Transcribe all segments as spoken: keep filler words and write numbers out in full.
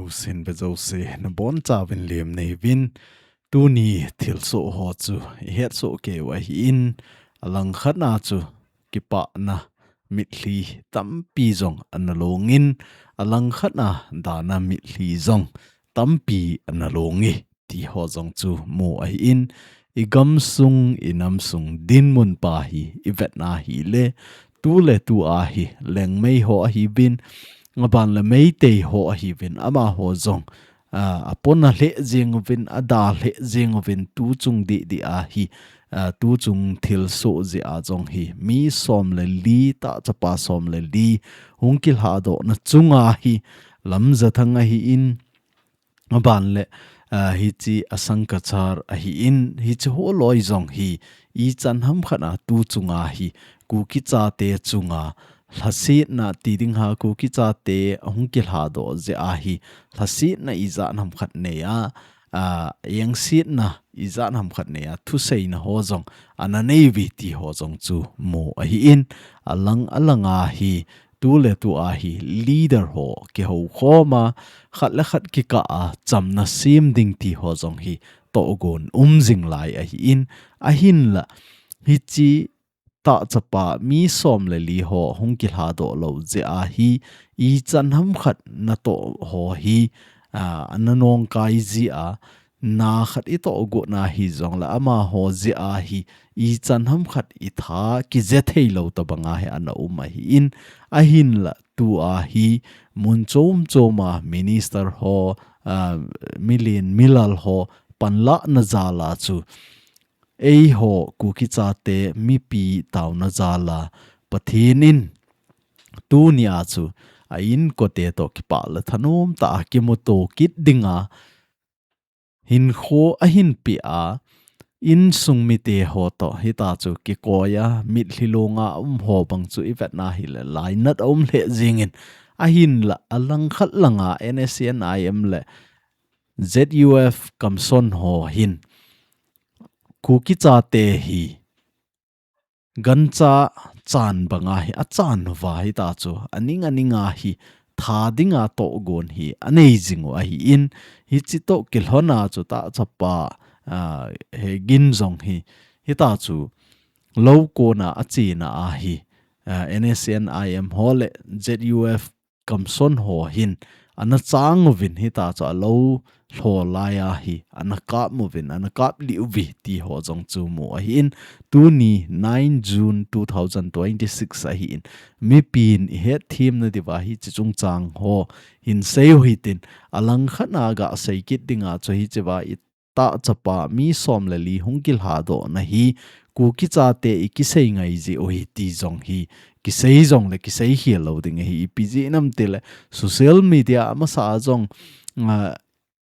Pusin be jouse, nabonchauvin lemna neivin, tuni thilsoh ho chu ihetsoh keiyu ahin, alangkhat a chu kipana mitlhi tampi jong ana longin, alangkhat a dana mitlhi jong tampi ana longe, ti ho jong chu mu ahin, igamsung, inamsung dinmun pa hi ivetna hile, tuletu a hi Liangmai ho ahiuvin, aban le Meitei ho ahiuvin, amaho jong, a, apona lheh jenguvin, ada lheh jenguvin, tuchung didi a hi, a, tuchung thilsoh jeh a jong hi, mi som le li, tahchapa som le li, hung kilhadohna chunga hi, Lamjathang ahin, aban le, a, hiche Asang Kachar ahin, hiche holoi jong hi, ichan hamkhat a tuchunga hi, Kuki chate chunga, lhasetna ti ding ham, Kuki chate ahung kilhadoh jeh a hi, lhasetna ijat hamkhat nei a, a, engsetna ijat hamkhat nei a, thuseina ho jong, ana neiuve ti ho jong chu mu ahin, alang alanga hi, tuletu a hi leader ho kihoukhoma, khat le khat kikah a chamna sem ding ti ho jong hi tohgon um jing lai ahin, ahinla hiche tahchapa mi som le li ho hung kilhadoh lou jeh a hi ichan hamkhat natoh ho hi, a, ana nongkai jia, na khat itohgotna hijongle amaho jeh a hi ichan hamkhat itha kije theilou tobanga hi ana um ahin, ahinla tua hi mun chom choma minister ho, a, milen milal ho panlahna jal a chu eiho Kuki chate mipi taona jal a Pathen in tunia chu a inkote toh kipah le thanom tah a kimuto kit dinga hinkho ahin pea, insung mite ho toh hitachu kikoi a, mitlhi longa um ho bang chu ivetna hile lainat aum lheh jingin, ahinla alangkhat langa N S C N I M le Z U F Kamson ho hin Kuki chate hi gancha chan banga hi achan uva hitachu aning aninga hi tha dinga tohgon hi anei jing u ahin, hiche toh kilhona chu tahchapa, a, Hegin jong hi hitachu lou kona achena a hi, a, N S C N I M ho le Z U F Kamson ho hin ana chang uvin hitachu alou lho lai a hi ana kap uvin, ana kap lih uve ti ho jong chu mu ahin, tuni nine June two thousand twenty-six ahin, mipin ihet themna diuva hiche chungchang ho hin sei u hitin, alangkhat a gasei kit dinga chu hichea i tahchapa mi som le li hung kilhadohna hi Kuki chate ikisei ngai jeh u hi ti jong hi kisei jongle kisei khel lou ding ahi, ipi jeh ham itile social media a masa a jong, a,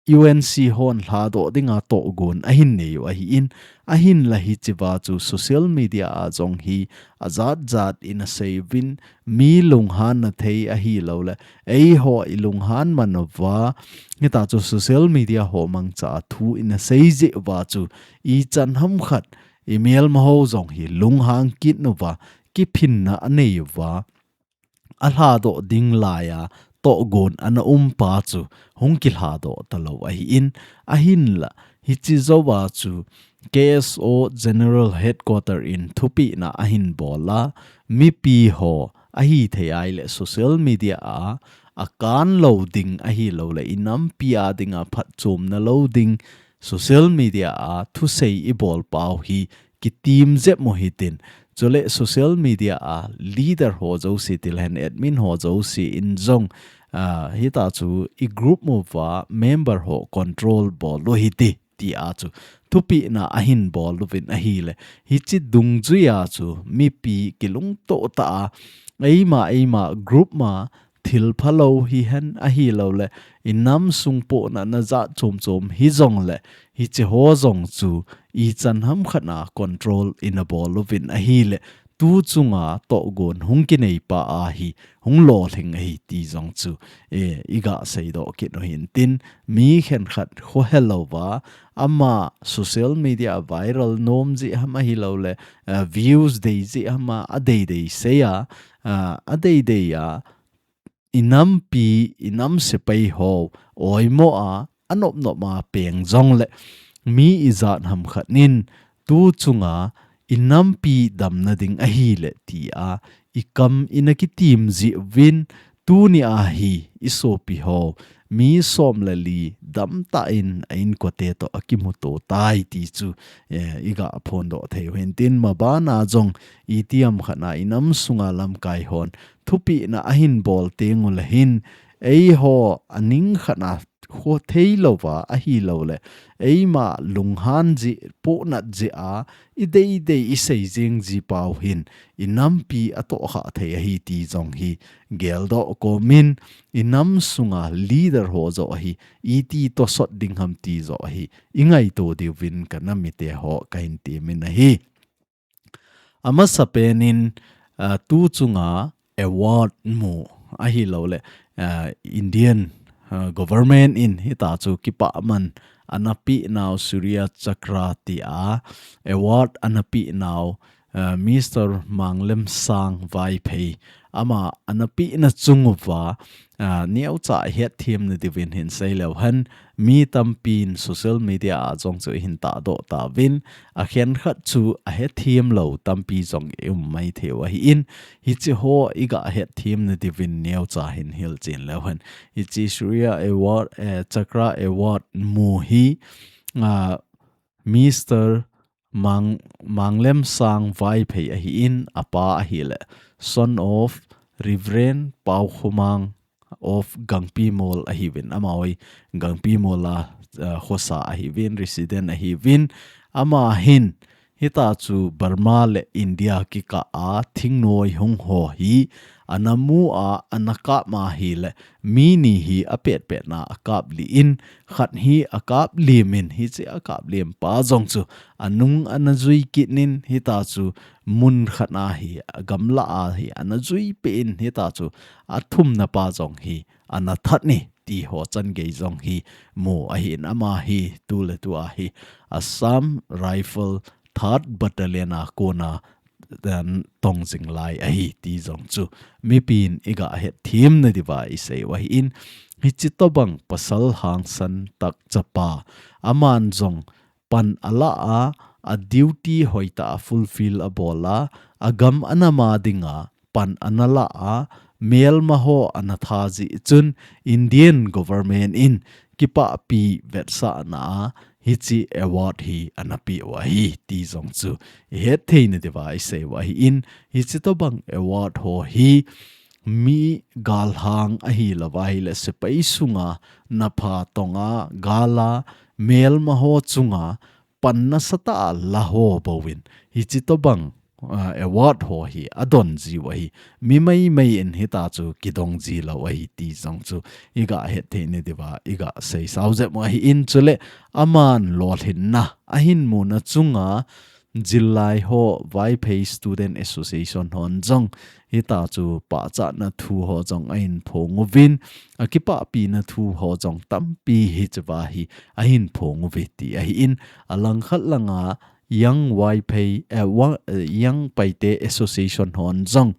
U N C hon lhadoh dinga tohgon ahin nei u ahin, ahinla hichea chu social media a jong hi ajat jat in asei uvin, mi lunghanna thei ahilouleh, eiho ilunghan man uva, hitachu social media ho mangcha a thu in asei jeh uva chu, ichan hamkhat, imelma ho jong hi lunghang kit uva, kiphinna anei uva, alhadoh ding laiya tohgon ana um pa chu hung kilhadoh talou ahin, ahinla, hiche jouva chu K S O General Headquarter in thupehna ahin bol a, mipi ho ahithei ahileh social media a, akan lou ding ahilouleh, inampi a dinga phatchomna lou ding, social media a thusei ibol pau hi kitim jep u hitin. Chule social media a leader ho jouse tilehen admin ho jouse in jong, a, hitachu i group uva member ho control bol u hite, tia chu thupehna ahin bol uvin ahileh, hiche dungjuia chu mipi kilungtoh tah a, eima, eima group ma thil phalou hihen ahilouleh, inam sung pohnatna jat chom chom hijongleh, hiche ho jong chu ichan hamkhat a control ina bol uvin ahileh, tu chunga tohgon hung kinei pa ahi, hung lolhing ahi ti jong chu, e, iga seidoh kit u hintin, mi khenkhat khohe louva, ama social media a viral nom jeh ham ahilouleh, a, views dei jeh ham a, adei dei sei a, a, adei dei a, inampi, inam sepai ho oimo a, anop nop a peng jongle mi ijat ham khat in tu chunga inampi damna ding ahile tia ikam ina kitim jeh uvin, tuni a hi isopi ho mi som le li damtah in a inkote toh akimuto tai ti chu, eh, iga phondoh thei u hintin, mabana jong itiham khat a inam sunga lamkai hon thupina ahin bol teng ule hin, eiho aning khat a khothei louva ahilou le, eima lunghan jeh, pohnat jeh a, ideidei isei jing ji pau hin, inampi atohkhah thei ahi ti jong hi geldoh komin, inam sunga leader ho joh ahi, iti tosot ding ham ti joh ahi, ingaito diuvin kanam mite ho kahin temin ahi. Amasapen in, ah, tu chunga award mu ahilou le, ah, Indian, ah, government in hitachu kipahman ana penau Shaurya Chakra tia award ana penau, ah, Mister Manglemsang Vaiphei ama ana pena chung uva, ah, neocha hetthem na diuvin hin seileu hen, mi tampin social media a jong chu ihin tahdoh tauvin, akhenkhat chu ahetthem lou tampi jong i um maithei u ahin, hiche ho iga hetthem na diuvin neocha hin hilchen leu hen. Hiche Shaurya Award, eh, Chakra Award mu hi, ah, Mister Mang, Manglemsang Vaiphei ahin, apa ahile, son of Reverend Paokhomang of Gangpimol ahiuvin, ama hoi Gangpimol a, uh, khosa ahiuvin, resident ahiuvin, ama hin hitachu Burma le India kikah a thingnoi hung ho hi ana mu a, ana kap ma ahile, mi ni hi apetpet na akap lih in, khat hi akap lim in, hiche akap lim pa jong chu anung ana jui kit in, hitachu mun khat a hi, agamla a hi ana jui peh in, hitachu athumna pa jong hi ana that in ti ho changei jong hi mu ahin, ama hi tuletu a hi Assam Rifle Third Battalion a kona, eh, tong jing lai ahi ti jong chu mipin iga hetthem na diuva isei u ahin, hiche tobang pasal hangsan tah chapa aman jong pan ala a, a duty hoitah a fulfill abol a, agam anam a dinga pan ana la a, melma ho ana that jeh chun Indian government in kipahpi vetsahna a hiche award hi ana peh u ahi ti jong chu ihet thei na diuva isei u ahin, hiche tobang award ho hi mi galhang ahilouva ahile sepai sunga napha tonga gala melma ho chunga pan nasatah a la ho bou in hiche tobang, ah, award ho hi adon jiu ahi. Mi maimai in hitachu kidong ji lou ahi ti jong chu iga het thei na diuva iga seisao jep u ahin, chule aman lolhinna ahin muna chunga jillai ho Vaiphei Student Association hon jong hitachu pachatna thu ho jong ahin phong uvin, akipahpina thu ho jong tampi hichea hi ahin phong uve ti ahin, alangkhat langa Young Vaiphei, eh, wa-, eh, Young Paite Association hon jong,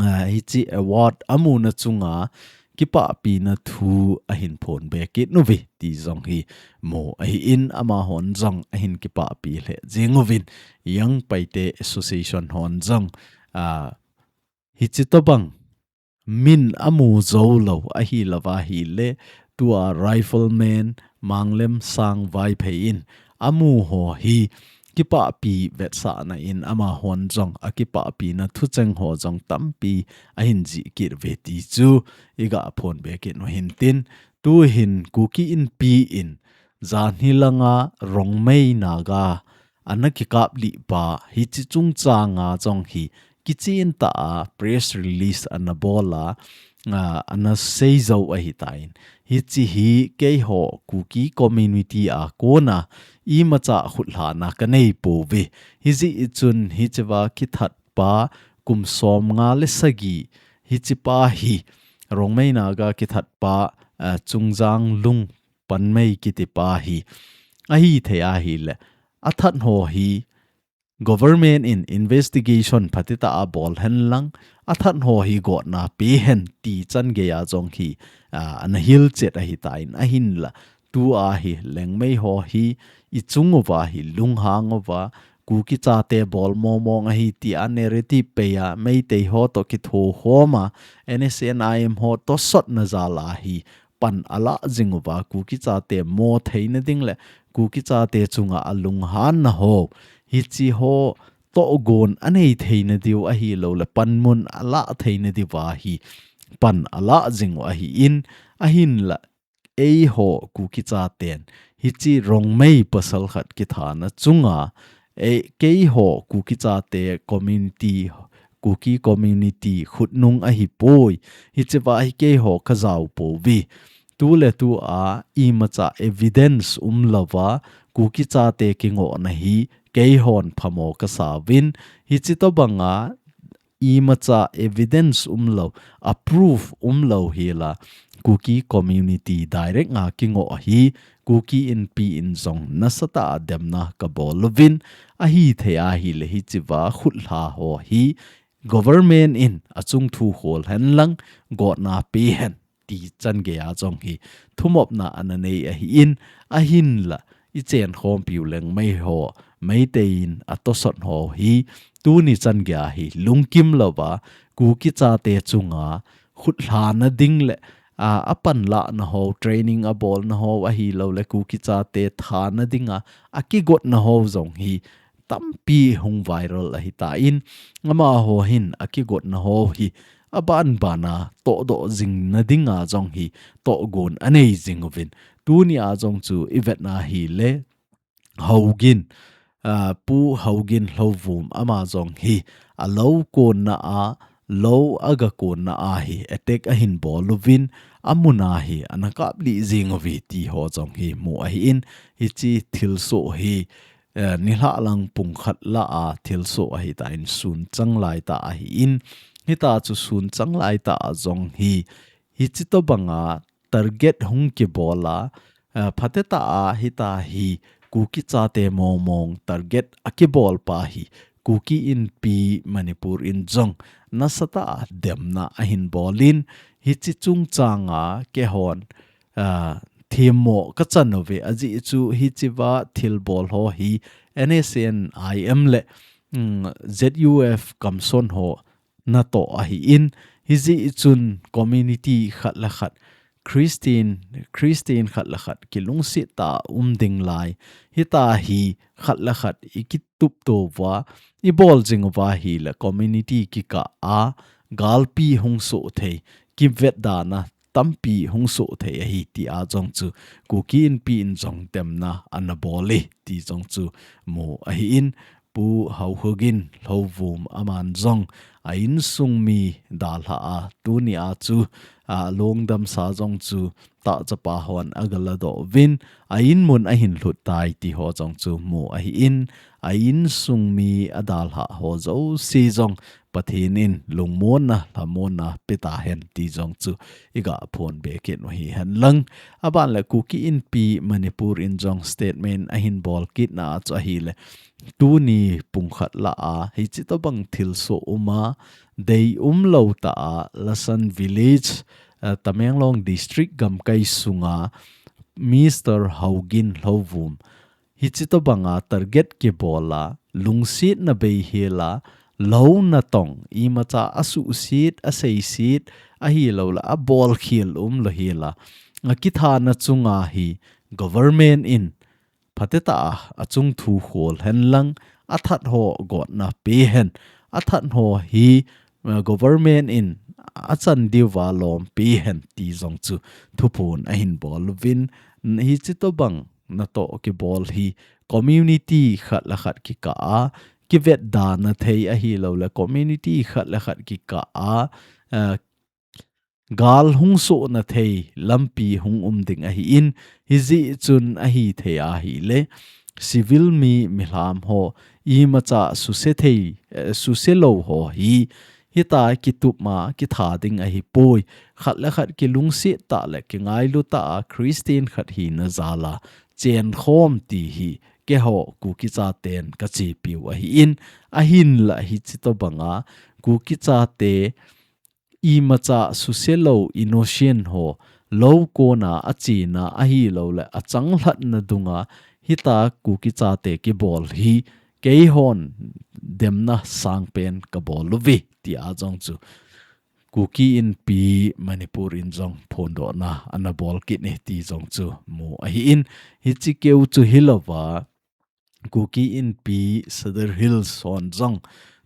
ah, hiche award amuna chunga kipahpina thu ahin phong be kit uve ti jong hi mu ahin, amahon jong ahin kipahpi lheh jing uvin, Young Paite Association hon jong, ah, hiche tobang min amu jou lou ahilouva ahile, tua Rifleman Manglem Sang Vaiphei in amu ho hi kipahpi vetsahna in amahon jong akipahpina thucheng ho jong tampi ahin jih kit uve ti chu iga phong be kit u hintin, tuhin Kuki Inpi in janhi langa Rongmei Naga ana kikaplih pa, hiche chungchanga jong hi kichen tah a press release ana bol a, a, ana sei jou ahitan. Hiche hi keiho Kuki community a kona imacha khutlhana kanei pouve. Hijeh chun hichea kithat pa kum som nga le sagi, hiche pa hi Rongmei Naga kithat pa, a, Chungjang Lung Panmei kiti pa hi ahithei ahile, athat ho hi government in investigation phatecha a bol hen lang, athat ho hi gotna pe hen ti chan gei a jong hi, ah, ana hilchet ahitan ahinla. Tua hi Liangmai ho hi i chung uva hi lunghang uva, Kuki chate bol momong ahi ti a narrative pei a, Meitei ho toh kitho khom a, N S C N I M ho tosotna jal a hi pan alah jing uva, Kuki chate mo theina ding le Kuki chate chunga alunghanna ho, hichi ho tohgon anei theina diu ahilou le panmun alah theina diu va hi pan alah jing u ahin, ahinla eiho Kuki chaten hichi Rongmei pasal khat kithana chunga, e, keiho Kuki chate community, Kuki community khutnung ahipoi, hichi va hi keiho kajao pouve. Tu le tu a imacha evidence umlouva Kuki chate kingohna hi keihon phamo kasauvin, hichi tobanga imacha evidence umlou, a proof umlou hila, Kuki community direct a kingoh hi, Kuki Inpi in jong nasatah a demna kabol uvin, ahithei ahile hichi va khutlha ho hi, government in achung thu khol hen lang, gotna pe hen ti chan gei a jong hi thumopna ana nei ahin, ahinla i chenkhompiu Liangmai ho, Meitei in atosot ho hi tuni chan gei a hi lungkim louva, Kuki chate chunga khutlhana ding le, a, apanlahna ho, training abolna ho ahilou le Kuki chate thana dinga akigotna ho jong hi tampi hung viral ahitan, amaho hin akigotna ho hi aban bana tohdoh jingna dinga jong hi tohgon anei jing uvin. Tuni a jong chu i vetna hile Haogin, ah, Pu Haogin Lhouvum ama jong hi alou konna a, lou aga konna a hi attack ahin bol uvin, amun a hi ana kaplih jing uve ti ho jong hi mu ahin, hichi thilsoh hi, eh, nilhah lang pung khat lah a thilsoh ahitan sun chang laitah ahin, hitachu sun chang laitah a jong hi, hichi tobanga target hung kibol a, eh, phatecha a hitahi Kuki chate momong target akibol pa hi Kuki Inpi Manipur in jong nasatah a demna ahin bolin, hichi chungchang a keihon, ah, themmo kachan uve, ajeh chu hichi va thilbol ho hi N S C N I M le, mm, Z U F Kamson ho natoh ahin, hijeh chun community khat le khat, Christian, Christian khat le khat kilungset tah a um ding lai, hitahi khat le khat i kitup touva, i bol jing uva hile community kikah a galpi hung soh thei, kivetdana tampi hung soh thei ahi ti a jong chu Kuki Inpi in jong demna ana bol e ti jong chu mu ahin, Pu Haogin Lhouvum aman jong a insung mi dalha a, tuni a chu, a, lungdamsa jong chu tahchapa hon aga ladoh uvin, a inmun ahin lhut tai ti ho jong chu mu ahin, a insung mi adalha ho jouse jong Pathen in lungmonna, lhamonna pe tahen ti jong chu i ga phonbe kit u hihen lang. Aban le Kuki Inpi Manipur in jong statement ahin bol kitna a chu ahile, tuni pung khat lah a hichi tobang thilsoh um a, dei umlou tah a Lasan Village, eh, Tamenglong District gamkai sunga Mister Haogin Lhouvum hichi tobanga target kibol a, lungsetna bei hela, lou natong, imacha asuhset, aseiset, ahilou le, abolkhel umlou hela, akithana chunga hi government in phatecha a achung thu khol hen lang, athat ho gotna pe hen, athat ho hi, eh, government in achan diuva lom pe hen ti jong chu thuphon ahin bol uvin, hichi tobang natoh kibol hi community khat le khat kikah a, kivetdana thei ahilou le community khat le khat kikah a, eh, gal hung sohna thei lampi hung um ding ahin, hijeh chun ahithei ahile, civil mi milham ho, imacha suse thei, eh, suse lou ho hi, hita kitup ma kitha ding ahipoi, khat le khat kilungset tah le kingailu tah a Christian khat hina jal a chenkhom ti hi keiho Kuki chaten kachepiu ahin, ahinla hiche tobanga Kuki chate imacha suselou innocent ho lou kona achena ahilouleh achanglhatna dunga hitia Kuki chate kibol hi keihon demna sangpen kabol uve tia jong chu Kuki Inpi Manipur in jong phondohna anabol kit e ti jong chu mu ahin, hiche keu chu hilouva Kuki Inpi Sadar Hills hon jong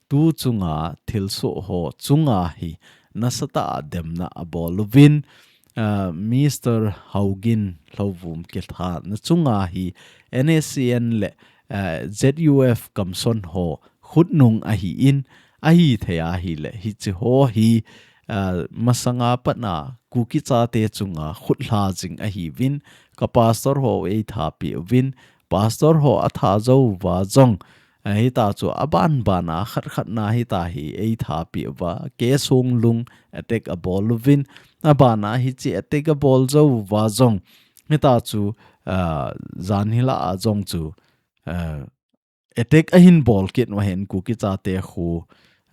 tu chunga thilsoh ho chunga hi nasatah a demna abol uvin, ah, Mister Haogin Lhouvum kilhana chunga hi N S C N le, ah, Z U F Kamson ho khutnung ahin, ahithei ahileh hiche ho hi, ah, masanga patna Kuki chate chunga khutlha jing ahiuvin, ka pastor ho eithapi uvin, pastor ho atha jouva jong, eh, hitia chu abanbana khat khatna hitia hi eithapi uva, K Songlung attack abol uvin, abana hiche attack abol jouva jong, hitia chu, ah, jan hilai a jong chu, ah, attack ahin bol kit uva hin Kuki chate khu,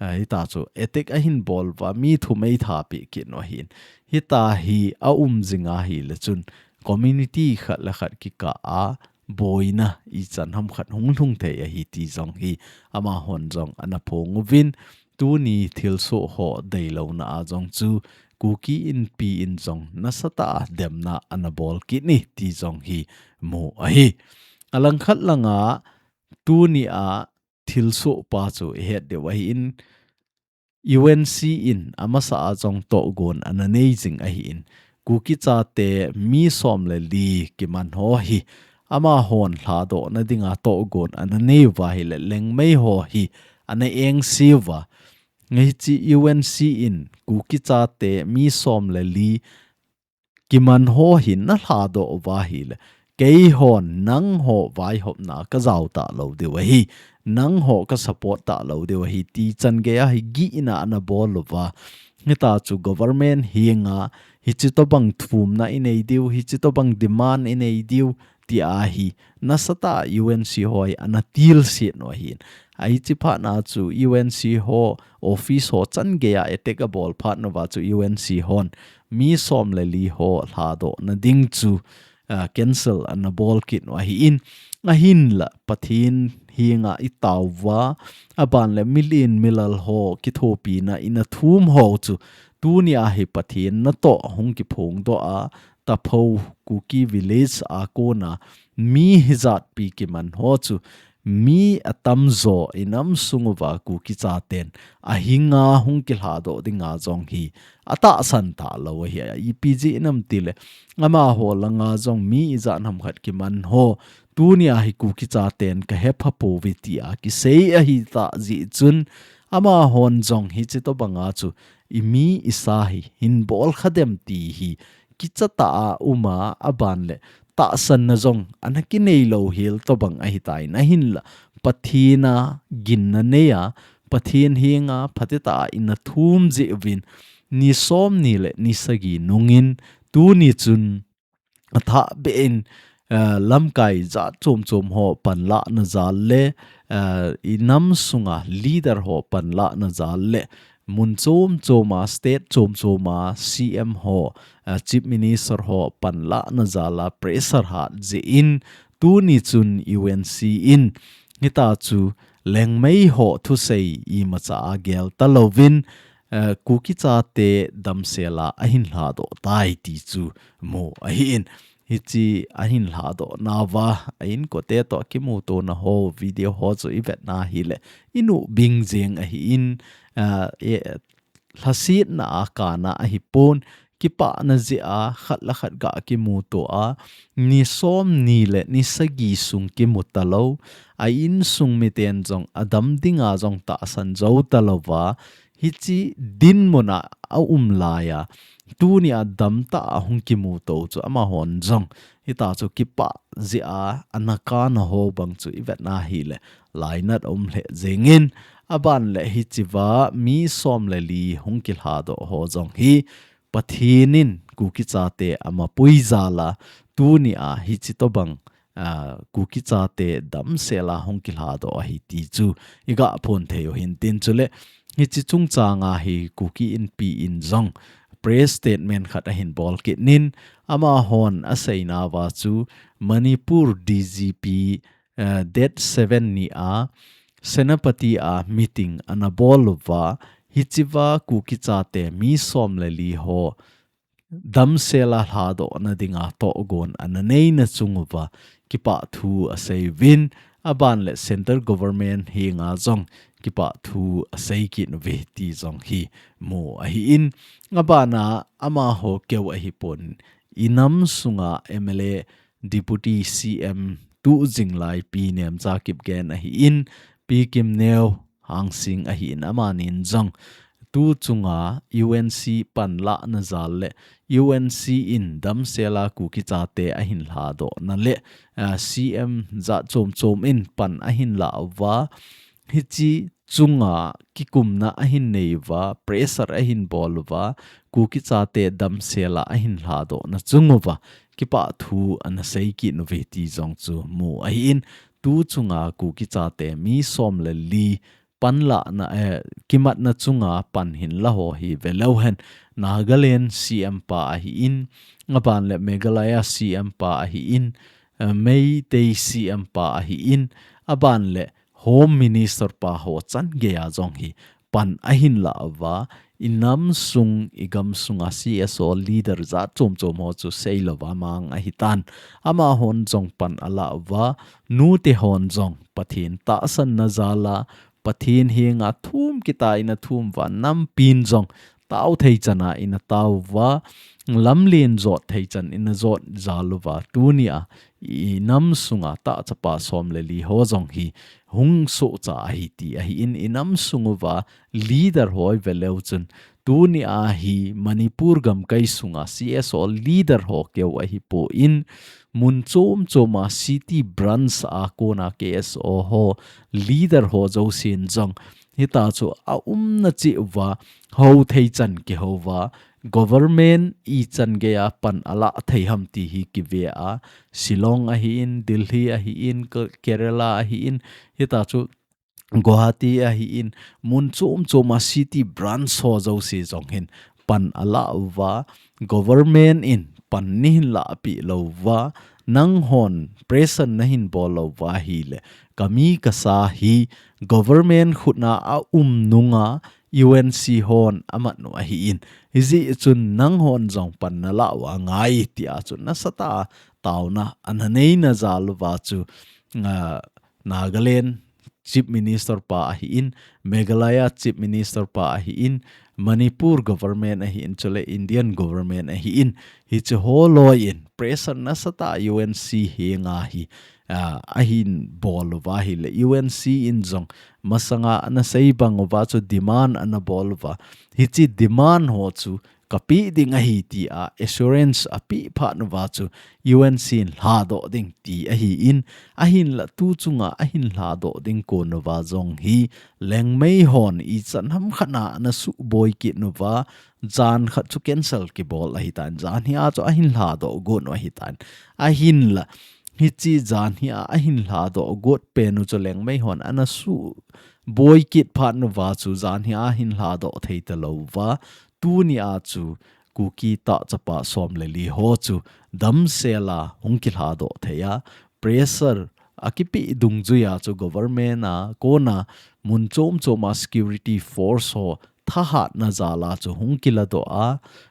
ah, hitia chu attack ahin bol uva mi thum eithapi kit uva hin. Hitia hi aum jing ahileh chun community khat le khat kikah a boina ichan ham khat hung lhung thei ahi ti jong hi amahon jong anaphong uvin, tuni thilsoh ho deilouna a jong chu Kuki Inpi in jong nasatah a demna anabol kit e ti jong hi mu ahi. Alangkhat langa tunia thilsoh pa chu ihet diu ahin, U N C in amasa a jong tohgon ananei jing ahin, Kuki chate mi som le li kiman ho hi amahon lhadohna dinga tohgon ananei uva ahileh Liangmai ho hi ana engse uva, hiche U N C in Kuki chate mi som le li kiman ho hi nalhadoh uva ahileh keihon nangho vaihopna kajao talou diu ahi, nangho kasupport talou diu ahi ti changeiya hi gihna anabol uva. Hitia chu government henga hiche tobang thumna inei diu, hiche tobang demand inei diu tia hi nasatah a U N C ho hi anatilsit uva hin. Ahi, hiche phatna chu U N C ho office ho changeiya attack abol phatna uva chu U N C hon mi som le li ho lhadohna ding chu, ah, cancel anabol kit uva ahin, ahinla Pathen henga itao uva, aban le milen milal ho kithopina ina thum ho chu tunia hi Pathen natoh hung kiphongdoh a, Tapho Kuki Village a kona mi hijatpi kiman ho chu mi atamjo inam sung uva Kuki chaten ahinga hung kilhadoh dinga jong hi atahsan talou ahi. Ipi jeh inam tileh amaho langa jong mi ijat ham khat kiman ho tunia hi Kuki chaten kahepha pouve tia kisei ahitah jeh chun amahon jong hiche tobanga chu imi isa hi hinbol khadem ti hi kichatah a uma, aban le tahsanna jong ana kinei lou hel tobang ahitan ahinla Pathen a ginna neiya, Pathen henga phatecha a ina thum jeh uvin ni som ni le ni sagi nungin tuni chun athah beh in, eh, lamkai jat chom chom ho panlahna jal le, eh, inam sunga leader ho panlahna jal le mun chom choma, state chom choma C M ho, eh, Chief Minister ho panlahna jal a pressure hat jeh in tuni chun U N C in hitia chu Liangmai ho thusei imacha agel talouvin, eh, Kuki chate damsel a ahin lhadoh tai ti chu mu ahin. Hiche ahin lhadoh nauva a inkote toh kimutona ho video ho chu ivet na ahileh inu bing jeng ahin, eh, e, lhasetna a kana ahipon, kipana jeh a khat le khat ga kimuto a, ni som ni le ni sagi sung kimu talou, a insung miten jong adam dinga jong tahsan jou talouva, hiche dinmun a aum laiya, tunia damtah a hung kimuto chu amahon jong hitia chu kipah jeh a ana kana ho bang chu ivet na ahileh lainat aum lheh jengin, aban le hichea mi som le li hung kilhadoh ho jong hi Pathen in Kuki chate amapui jal a, tunia hiche tobang, ah, Kuki chate damsel a hung kilhadoh ahi ti chu i gah phon thei u hin tin chule hiche chungchang a hi Kuki Inpi in jong press statement khat ahin bol kit in amahon asei nauva chu Manipur D G P, eh, date seven ni a Senapati a meeting ana bol uva hichea Kuki chate mi som le li ho damsel a lhadohna dinga tohgon ana neina chung uva kipah thu asei uvin, aban le Central Government henga jong kipah thu asei kit uve ti jong hi mu ahi in, aban a amaho keu ahi pon, i nam sunga M L A, Deputy C M tu jing lai Pi Nemcha Kipgen ahi in, Pi Kimneo Hangsing ahi in, amanin jong tu chunga U N C panlahna jal le U N C in damsel a Kuki chate ahin lhadohna le, ah, C M jat chom chom in pan ahin la uva, hiche chunga kikumna ahin nei uva, pressure ahin bol uva, Kuki chate damsel a ahin lhadohna chung uva kipah thu ana sei kit uve ti jong chu mu ahi in, tu chunga Kuki chate mi som le li panlahna, eh, kimatna chunga pan hin la ho hi ve leu hen, Nagaland C M pa ahi in, aban le Meghalaya C M pa ahi in, eh, Meitei C M pa ahi in, aban le Home Minister pa ho chan gei a jong hi pan ahin la uva, i nam sung, i gam sunga C S O leader jat chom chom ho chu sei louva mang ahi tan. Amahon jong pan ala uva, nute hon jong Pathen tahsanna jal a, Pathen henga thum kit a ina thum uva, nampin jong tao thei chan a ina tao uva, lamlen jot thei chan ina jot jal uva, tunia i nam sunga tah chapa som le li ho jong hi hung sohcha ahi ti ahi in, i nam sung uva leader ho i ve leu chun, tunia hi Manipur gamkai sunga C S O leader ho keu ahi pon, mun chom chom a city branch a kona K S O ho leader ho jousen jong hitia chu a umna cheh uva, hou thei chan kihou uva, government ichan gei a pan ala thei ham ti hi kive a, Shillong ahi in, Delhi ahi in, Ke-, Kerala ahi in, hitia chu Guwahati ahi in, mun chom chom a city branch ho jouse jong hin pan ala uva, government in pan nei hin lahpeh lou uva, nanghon pressure nei hin bol lou uva ahile, ka mi ka sa hi government khut na a um nunga U N C hon amat u ahi in, hijeh chun nanghon jong pan na la u angai tia chu nasatah a taona ana neina jal uva chu, ah, Nagaland Chief Minister pa ahi in, Meghalaya Chief Minister pa ahi in, Manipur government ahi in, chule Indian government ahi in, hiche ho loi in pressure nasatah a U N C henga hi, ah, ahin bol uva ahile, U N C in jong masanga ana sei bang uva chu demand ana bol uva, hiche demand ho chu kapeh ding ahi tia assurance apeh phat uva chu U N C in lhadoh ding ti ahi in, ahinla tu chunga ahin lhadoh ding kon uva jong hi Liangmai hon ichan ham khat na ana suboi kit uva, jan khat chu cancel kibol ahi tan, jan hi a chu ahin lhadoh got u ahi tan, ahinla hiche jan hi a ahin lhadoh got pen u chu Liangmai hon ana suboi kit phat uva chu jan hi a ahin lhadoh thei talou uva, tunia chu Kuki tah chapa som le li ho chu damsel a hung kilhadoh thei a, pressure akipeh dungjuia chu government a kona mun chom chom a security force ho thahatna jal a chu hung kiladoh a,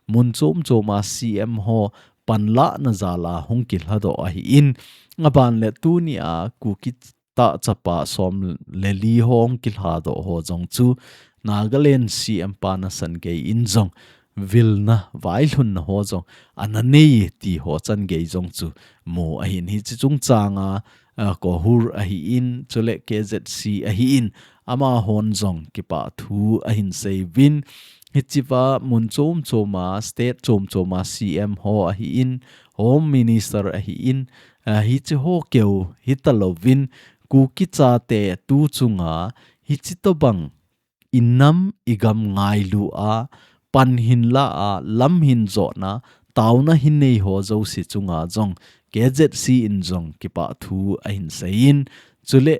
mun chom chom a C M ho panlahna jal a hung kiladoh ahi in, aban le tunia Kuki tah chapa som le li ho hung kiladoh ho jong chu Nagaland C M pa nasan gei in jong vilna, vailhunna ho jong ana nei ti ho chan gei jong chu mu ahi in, hiche chungchang a, ah, KOHUR ahi in, chule K Z C ahi in, amahon jong kipah thu ahin sei uvin, hichea mun chom chom a, state chom chom a C M ho ahi in, Home Minister ahi in, ah, hiche ho keu hita louvin, Kuki chate tu chunga hiche tobang i nam i gam ngailu a, pan hin la a, lam hin jotna, taona hin nei ho jouse chunga jong K Z C in jong kipah thu ahin seiyin, chule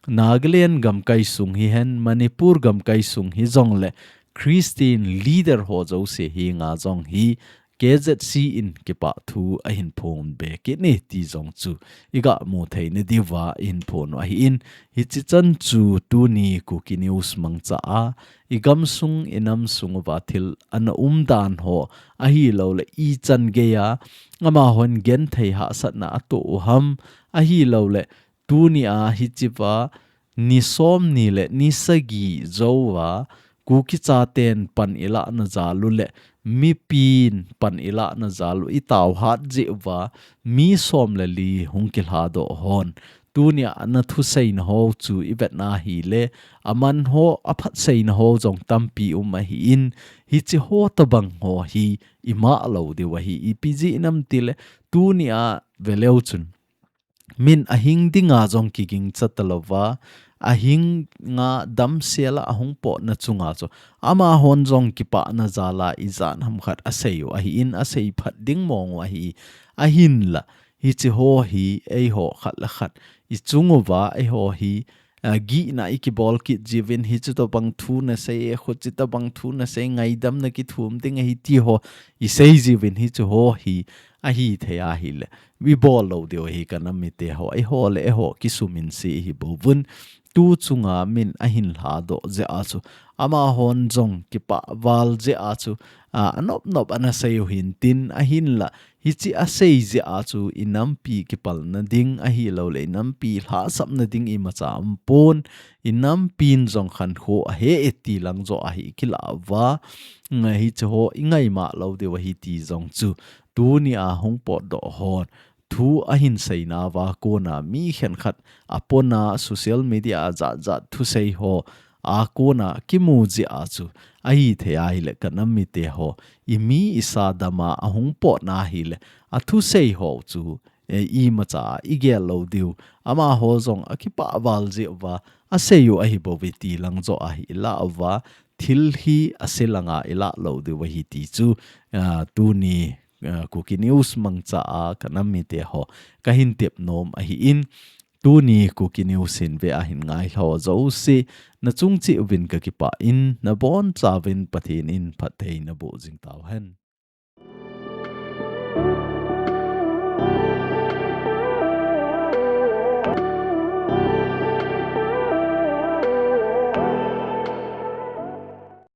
Nagaland gamkai sung hihen, Manipur gamkai sung hijongle Christian leader ho jouse henga jong hi K Z C in kipah thu ahin phong be kit e ti jong chu iga mu thei nadiuva ihin phong u ahin, hichi chan chu tuni Kuki News mangcha a igamsung inamsung uva thil ana umdan ho ahilouleh ichan geiya amahon genthei hahsatna atoh u ham, ahilouleh tunia hichiva ni somni le ni sagi jouva Kuki chaten pan ilahna jal u le mipin pan ilahna jal u itao hat jeh uva mi som le li hung kilhadoh hon, tunia ana thuseina ho chu ivetna hile aman ho aphatseina ho jong tampi um ahin, hichi ho tabang ho hi imah lou diu ahi. Ipi jeh ham itile tunia veleu chun min ahing dinga jong kigingcha talouva, ahinga damsela ahung potna chunga chu amahon jong kipana jala ijat ham khat asei u ahin, asei phat ding mong u ahi. Ahinla hichi ho hi eiho khat le khat ichung uva eiho hi agihna ikibol kit jiuvin, hichi tobang thu nasei e, khuchi tobang thu nasei, ngaidamna kithum ding ahi ti ho isei jiuvin, hichi ho hi ahithei ahile ibol lou diu ahi kanam mite ho, eiho le eiho kisumin se ihi bouvin. Tu chunga min ahin lhadoh jeh a chu amahon jong kipah val jeh a chu, a, anop nop ana sei u hintin, ahinla hichi asei jeh a chu inampi kipalna ding ahilouleh inampi lhahsamna ding imacha umpon, inampin jong khankho ahe e ti lang joh ahi kilah uva, hichi ho ingaimah lou diu ahi ti jong chu tunia hung potdoh hon thu ahin seinauva kona mi khenkhat apona social media a jat jat thusei ho akona kimu jeh a chu ahithei ahile kanam mite ho, imi isa dama ahung potna hile athusei ho chu, e, imacha igel lou diu, amaho jong akipah val jeh uva asei u ahi bouve ti lang joh ahi ilah uva, thil hi ase langa ilah lou diu ahi ti chu, a, tuni, a, Kuki News mangcha a kanam mite ho kahin tep nom ahin, tuni Kuki News hin ve ahin ngailha jouse nachung cheh uvin kakipah in, nabonchauvin Pathen in phatthei naboh jing tauhen.